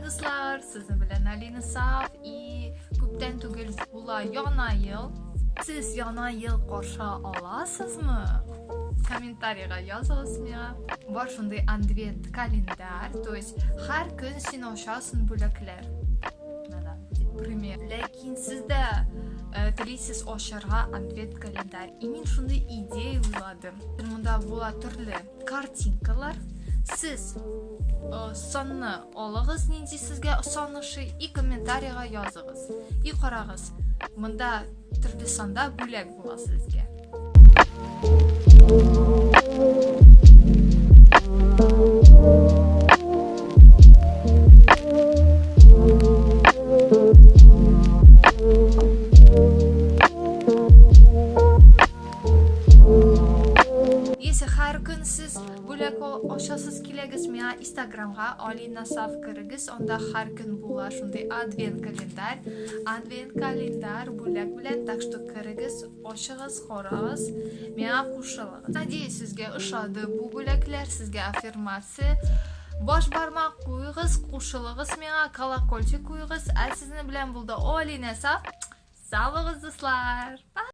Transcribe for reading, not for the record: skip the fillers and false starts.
дуслар! Сезнең белән Алина Саф и күптән түгел була Яңа ел. Сез Яңа ел каршы аласызмы? Комментарийга языгыз миңа. Бар шундый адвент календарь, то есть һәр көн син ачасың бүләкләр. Менә, пример. Ләкин сез дә э, телисез ачарга адвент календарь. И мин шундый идея уйладым. Монда була төрле картинкалар. Сез э, санны алыгыз, нинди сезгә сан ошый, и комментарийга языгыз. И карагыз, монда төрле санда бүләк була сезгә. Если һәр көн сез бүләк ачасыз киләгез миңа Инстаграмга Алина Саф керегез, анда һәр көн була шундый адвент календарь, адвент календарь бүләк белән, так что керегез, ачыгыз, карагыз, миңа кушылыгыз. Надеюсь, сезгә ошады бу бүләкләр, сезгә аффирмация. Баш бармак куегыз, кушылыгыз миңа, колокольчик куегыз. Ә сезнең белән булды Алина Саф. Сау булыгыз, дуслар!